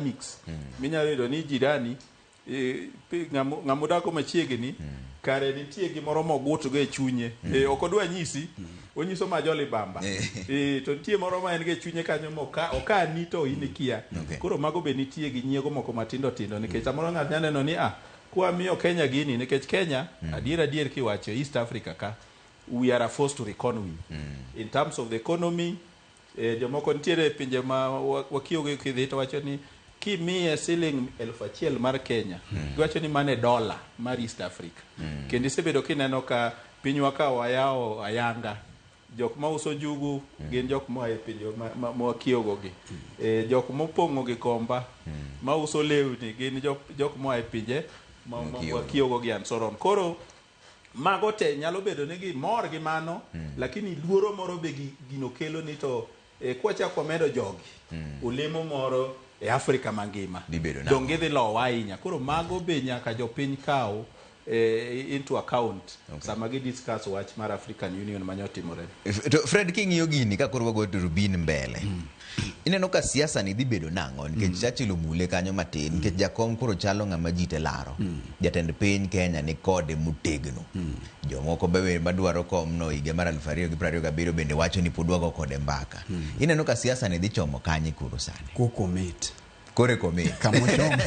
Mix minyalo yudo ni jirani ng'ama odako machiegni kare nitie gimoro mogutgo e chunye. Ok odwa nyisi, onyiso ma jolibamba. To nitie moro ma en go e chunye kanyo moka okani to in ikia. Koro mago be nitie gi nyiego moko matindo tindo nikech samoro ng'ato nyalo neno ni ah kwamiyo Kenya gini nikech Kenya adier adier kiwacho East Africa ka we are a force to reckon with in terms of the economy. Jomoko nitiere e pinje ma wakiewo kidhi to wacho ni kimiye siling 1000 mar Kenya, giwacho ni mano e dola mar East Africa. Kendo isebedo kineno ka pinywa ka wayawo ayanga jok mauso njugu gin jok moa e pinje ma wakiewo gi. Jok mopong'o Gikomba mauso lewni gin jok moa e pinje ma wakiewo gi and so on. Koro mago te nyalo bedo ni gimor gi mano, lakini luoro moro be gino kelo ni to kwachako wamedo jogi olemo moro e Afrika mangima Dhi bedo nang'o? dong gidhi lowa ahinya. Koro mago be nyaka jopiny kaw into account sama gi discuss wach mar African Union manyotimore. To Fred, king'iyo gini ka koro wago turubin mbele, ineno ka siasa ni dhi bedo nang'o? Nikech Churchill omule kanyo matin, nikech jakom koro chalo ng'ama ji te laro. Jatend piny Kenya ni kode motegno. Jomoko be madwaro komno higa mar 2027 bende wacho ni pod wago kode mbaka. Ineno ka siasa ni dhi chomo kanye koro sani? Koko mit. Kore komit. Kamochomo.